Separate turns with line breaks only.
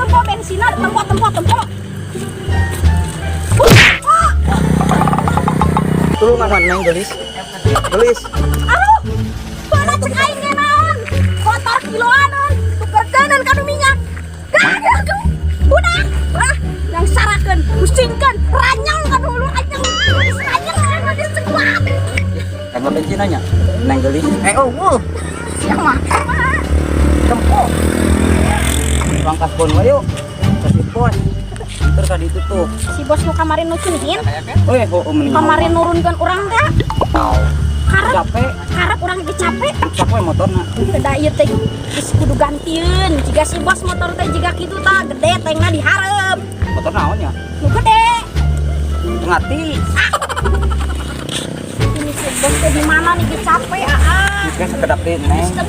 Tempo bensinna, tempo, tempo, tempo. Ah!
Tulungan, Neng Gelis. Gelis.
Aduh, mana cek aing ge naon? Motor kiloan, tukerkeun ka nu minyak. Gah, aduh. Udah, ah, nyangsarakeun, pusingkeun, ranyang kan hulu, ranyang. Geus ranyang, geus kuat.
Kagak bensin nya, Neng Gelis. Eh, oh, wuh.
Siapa?
Tempo. Urang kasbon wae yuk. Ke si bos. Terus tadi itu tuh.
Si bos nu kamarin nu cungin,
Eh, oh, mending.
Kamarin nurunkeun urang teh. Karep,
Capek.
Karep urang ge capek.
Capek motorna.
Da ieu teh geus kudu gantieun. Jiga si bos motor teh jiga kitu tah, gede tankna di hareup.
Motor naon ya?
Nu gede.
Ngati.
Ini si bos teh di mana nih, ge capek, aa.
Geus sakedap deui, Neng.
Geus.